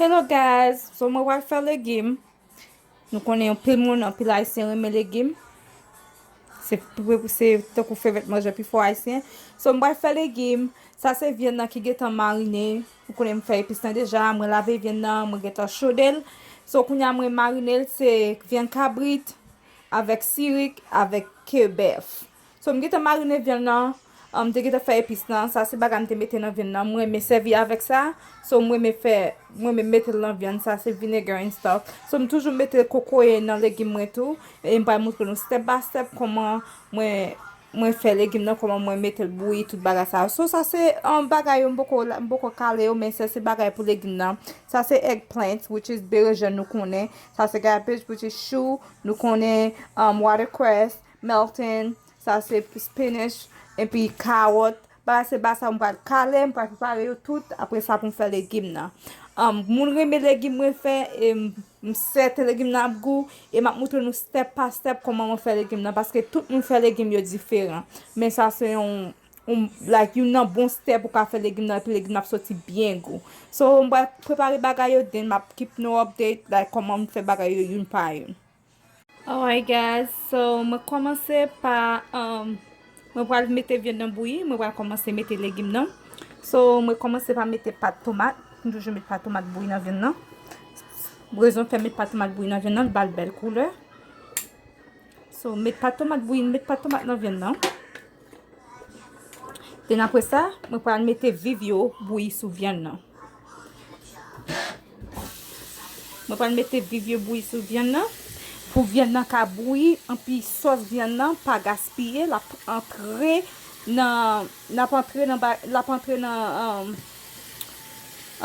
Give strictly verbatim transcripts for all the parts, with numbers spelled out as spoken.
Hello guys, so mwen pral fè legim. Nou konnen anpil moun, anpil ayisyen renmen legim. Se, se tankou favorite manje pi fò ayisyen. So mwen pral fè legim. Sa se vyann nan ki gentan marine. Ou konnen m fè epis lan deja. Mwen lave vyann nan, mwen gentan chode l. So kounye a mwen marine l, se vyann kabrit avèk sirik, avèk ke bèf. So m gentan marine vyann nan, um, m te gentan fè epis lan. Sa se bagay m te mete nan vyann nan. Mwen renmen sèvi avèk sa. So mwen renmen fè, mwen renmen mete l nan vyann. Sa se vinegar and stuff. So m toujou mete kokoye nan legim mwen tou. E m pral montre nou step by step kòman mwen, mwen fè legim nan, kòman mwen mete l bouyi, tout bagay sa. So sa se, um, bagay yo m poko, m poko kale yo, men se, se bagay pou legim nan. Sa se eggplant, which is berejèn nou konnen. Sa se cabbage, which is chou, nou konnen, um, watercress, melon, sa se spinach, epi kawòt. Bagay se ba sa m pral kale, m pral prepare yo tout, apre sa pou m fè legim nan. Um, moun renmen legim mwen fè, e m, m sèten legim nan ap gou, e m ap montre nou step pa step kòman mwen fè legim nan, paske tout moun fè legim yo diferan. Men sa se yon, yon, like, youn nan bon step ou ka fè legim nan, epi legim nan ap soti byen gou. So, m pral prepare bagay yo, then m ap keep nou update, like, kòman m fè bagay yo youn pa youn. Alright guys, so mwen kòmanse pa, um, mwen pral mete vyann nan bouyi, mwen pral kòmanse mete legim nan. So mwen kòmanse pa mete pat tomat, m toujou met pat tomat bouyi nan vyann nan. Rezon fè met pat tomat bouyi nan vyann nan, li ba l bèl koulè. So met pat tomat bouyi, met pat tomat nan vyann nan. Then apre sa, mwen pral mete viv yo bouyi sou vyann nan. Mwen pral mete viv yo bouyi sou vyann nan. Pou vyann nan ka bouyi, anpi sòs vyann nan pa gaspiye, l ap antre nan, l ap antre nan, ba- l ap antre nan, um,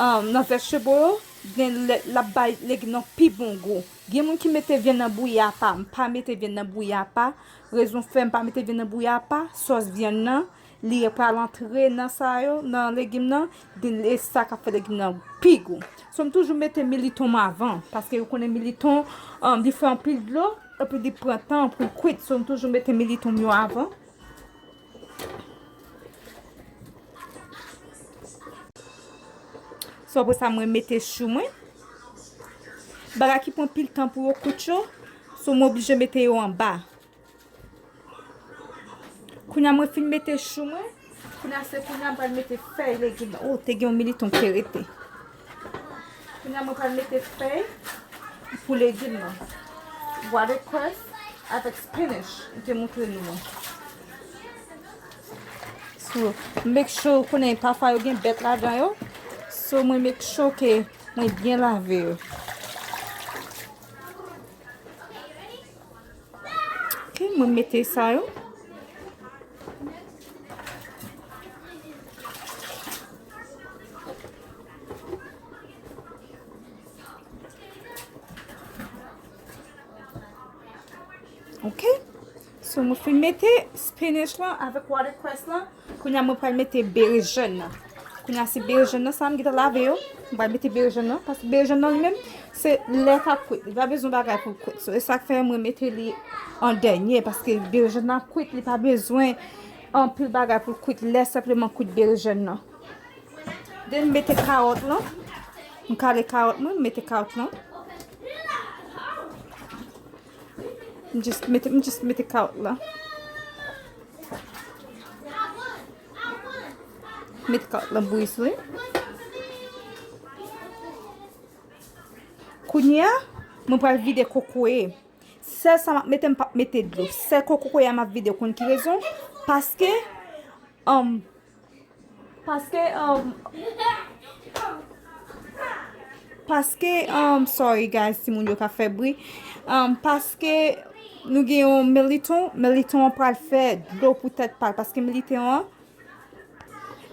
um, nan vegetable yo, then l, l ap bay legim nan pi bon gou. Gen moun ki mete vyann nan bouyi apa, m pa mete vyann nan bouyi apa. Rezon fè m pa mete vyann nan bouyi apa, sòs vyann nan, li pral antre nan sa yo, nan legim nan, then e sa k ap fè legim nan pi gou. So m toujou mete militon m avan, paske ou konnen militon, um, li fè anpil dlo, epi li pran tan pou l kwit. So m toujou mete militon m yo avan. So apre sa mwen mete chou mwen. Bagay ki pran pil tan pou yo kwit yo, so mwen oblije mete yo anba. Kounye a mwen fin mete chou mwen. Kounye a se kounye a mwen pral mete fèy legim nan. Oh, te gen yon militon ki te rete. Kounye a mwen pral mete fèy pou legim nan. Watercress avèk spinach, mwen te montre nou an. So, make sure, ou konnen pafwa yo gen bèt ladan yo. So, mwen make sure ke mwen byen lave yo. Ok, mwen mete sa yo. Ok. So, mwen fin mete spinach lan avèk watercress lan. Kounye a mwen pral mete berejèn nan. Kounye a se berejèn nan, sa m gentan lave yo. Mwen pral mete berejèn nan, paske berejèn nan li menm, se lè k ap kwit. Li pa bezwen bagay pou l kwit. So, e sa k fè mwen mete li an dènye, paske berejèn nan ap kwit, li pa bezwen anpil bagay pou l kwit. Lè senpleman kwit berejèn nan. Then m mete kawòt lan. M kale kawòt mwen, m mete kawòt lan. M just mete, m just mete kawòt lan. Mete kawòt lan bouyi sou li. Kounye a, mwen pral vide kokoye. Sèl sa m ap mete, m p ap mete dlo. Sèl kokoye a m ap vide, ou konn ki rezon? Paske, um, paske, um, paske, um, sorry guys, timoun yo ka fè bri. Um, paske nou gen yon militon, militon an pral fè dlo pou tèt pa l, paske militon an,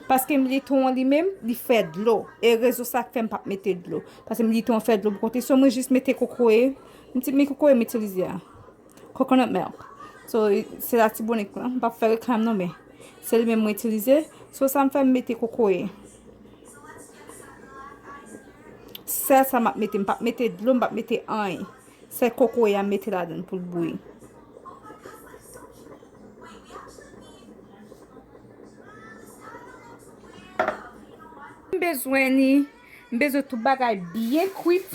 paske militon an li menm, li fè dlo. E rezon sa k fè m p ap mete dlo. Paske militon an fè dlo bò kote. So, mwen jis mete kokoye. M ti, men kokoye m itilize a. Coconut milk. So, se Latibonit lan. M p ap fè reklam non, men se li menm mwen itilize. So, sa m fè, m mete kokoye. Sèl sa m ap mete. M p ap mete dlo, m p ap mete anyen. Se kokoye a m mete ladan l pou l bouyi. M bezwen ni M bezwen tout bagay byen kwit.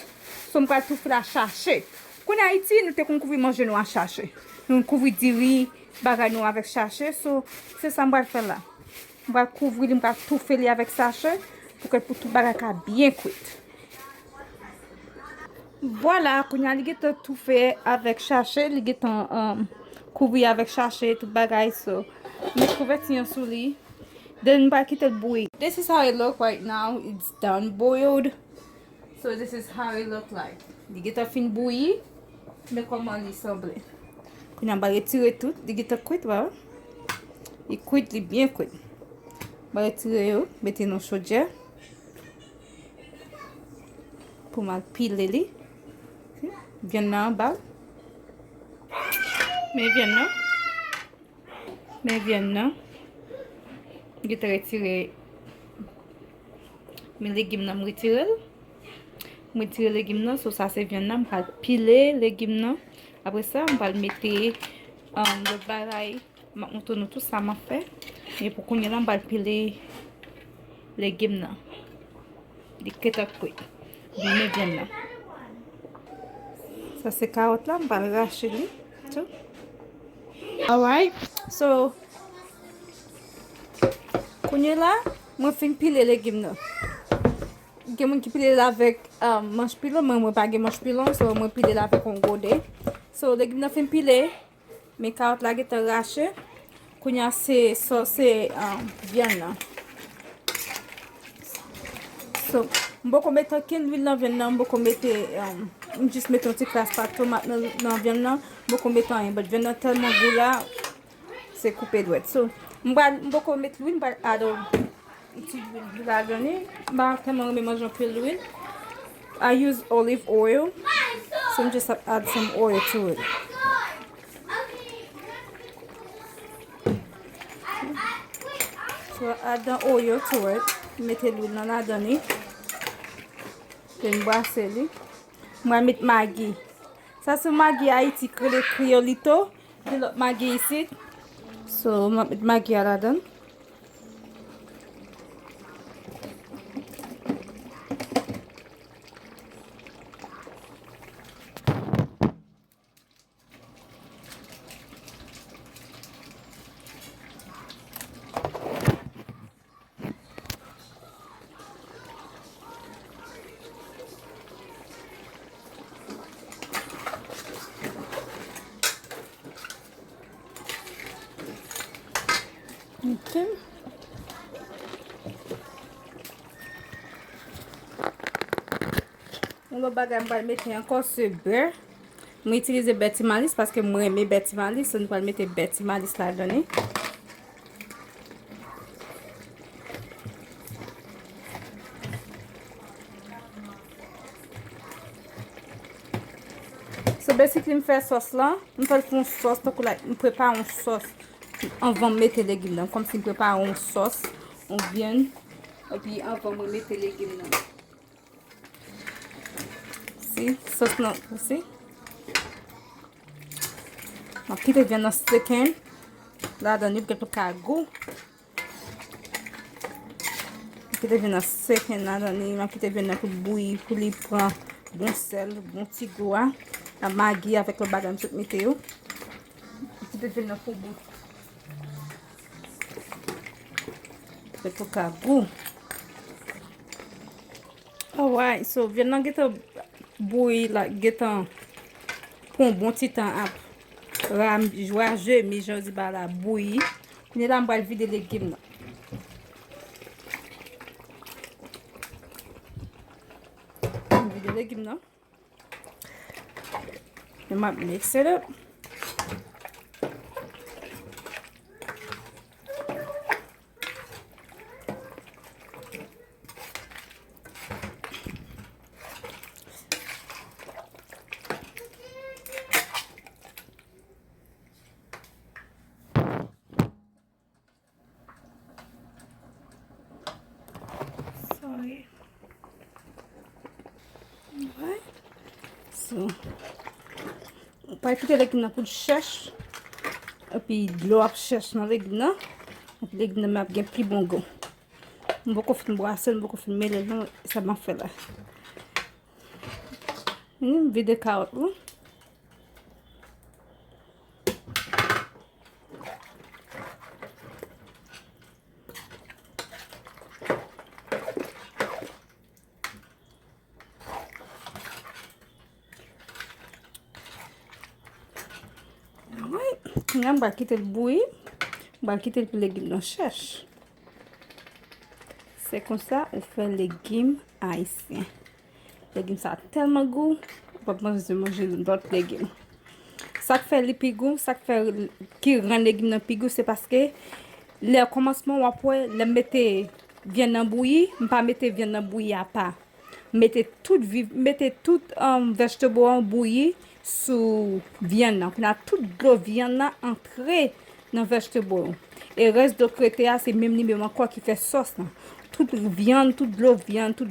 So, m pral toufe l a chache. Kounye a Ayiti, nou te konn kouvri manje nou a chache. Nou kouvri diri, bagay nou avèk chache. So, se sa m pral fè la. M pral kouvri li, m pral toufe li avèk chache pou ke pou tout bagay ka byen kwit. Vwala, kounye a li gentan toufe avèk chache, li gentan, um, kouvri avèk chache, tout bagay, so, met kouvèti an sou li. Then, m pral kite l bouyi. This is how it look right now. It's done boiled. So, this is how it look like. Li gentan fin bouyi. Men kòman li sanble. Kounye a, m pral retire tout. Li gentan kwit, wa. Li kwit, li byen kwit. M pral retire yo, mete nan chodyè. Pou m al pile li. Vyann nan anba. Men vyann nan. Men vyann nan. M gentan retire. Men legim nan, m retire l. M retire legim nan. So, sa se vyann nan. M pral pile legim nan. Apre sa, m pral mete, um, lòt bagay. M ap montre nou tout sa m ap fè. Men pou kounye a la, m pral pile legim nan. Li gentan kwit. Li men vyann nan. Sa se kawòt la, m pral rache li tou. Alright. So, kounye a la, mwen fin pile legim nan. Gen moun ki pile l avèk, um, manch pilon, mwen, mwen pa gen manch pilon, so mwen pile l avèk yon gode. So, legim nan fin pile. Men kawòt la gentan rache. Kounye a se sòs, se, um, vyann nan. So, m poko mete ankenn lwil nan vyann nan, m poko mete, um, m jis mete yon ti kras pat tomat nan, nan vyann nan, m poko mete anyen. But vyann nan tèlman gou la, se koupe dwèt. So, m pral, m poko mete lwil, m pral add yon ti lwil ladan li. M pa tèlman renmen manje anpil lwil. I use olive oil. So, m just add some oil to it. So, add the oil to it. Mete lwil nan ladan li. Then brase li. M pral met magi. Sa se magi Ayiti k rele Kriolito. Gen lòt magi isit. So, m ap met magi a ladan. Ok. Yon lòt bagay m pral mete ankò se bè. Mwen itilize bè Ti Malis paske mwen renmen bè Ti Malis, so nou pral mete bè Ti Malis ladan li. So basically m fè sòs lan, m fè l pou yon sòs, tankou like m prepare yon sòs anvan m mete legim nan, kòmsi m prepare yon sòs, yon vyann, epi anvan mwen mete legim nan. Si, sòs nan, si. M ap kite vyann nan seken ladan li pou ke l ka gou. M kite vyann nan seken ladan li, m ap kite vyann nan pou l bouyi, pou li pran bon sèl, bon ti gou a. Magi avèk lòt bagay m sot mete yo. M kite vyann nan pou l bouyi. Pou l ka gou. Alright, so vyann nan gentan bouyi la, gentan pran bon ti tan ap ram-, rajemi, jan yo di ba la, bouyi. Kounye a la, m pral vide legim nan. M vide legim nan. E m ap mix it up. Sorry. Alright. So, ou pa kite legim nan pou l chèch. Epi dlo ap chèch nan legim nan. Epi legim nan ap gen pi bon gou. M poko fin brase l, m poko fin mele l non, sa m ap fè la. M vide kawòt lan. Alright. Kounye a m pral kite l bouyi. M pral kite l pou legim nan chèch. Se konsa ou fè legim ayisyen. Legim sa tèlman gou, ou p ap manje, manje lòt legim. Sa k fè li pi gou, sa k fè ki rann legim nan pi gou, se paske lè kòmansman w ap wè, lè m mete vyann nan bouyi, m pa mete vyann nan bouyi apa. M mete tout vi, m mete tout um, vegetable an bouyi sou vyann nan. Kounye a tout dlo vyann nan antre nan vegetable. E rès dlo k rete a, se menm li menm ankò ki fè sòs lan. Tout vyann, tout dlo vyann, tout,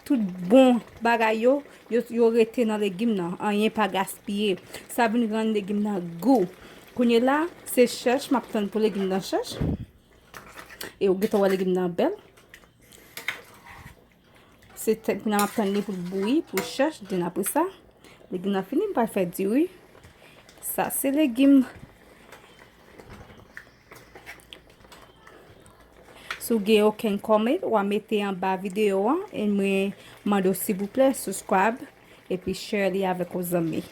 tout bon bagay yo, yo, yo rete nan legim nan. Anyen pa gaspiye. Sa vin rann legim nan gou. Kounye la, se chèch, m ap tann pou legim nan chèch. E ou gentan wè legim nan bèl. Se tèt kounye a m ap tann li pou l bouyi, pou l chèch, den apre sa, legim nan fini, m pral fè diri. Sa se legim. Si w gen okenn comment, w a mete anba videyo an, e mwen mande w silvouplè, subscribe, epi share li avèk yon zanmi.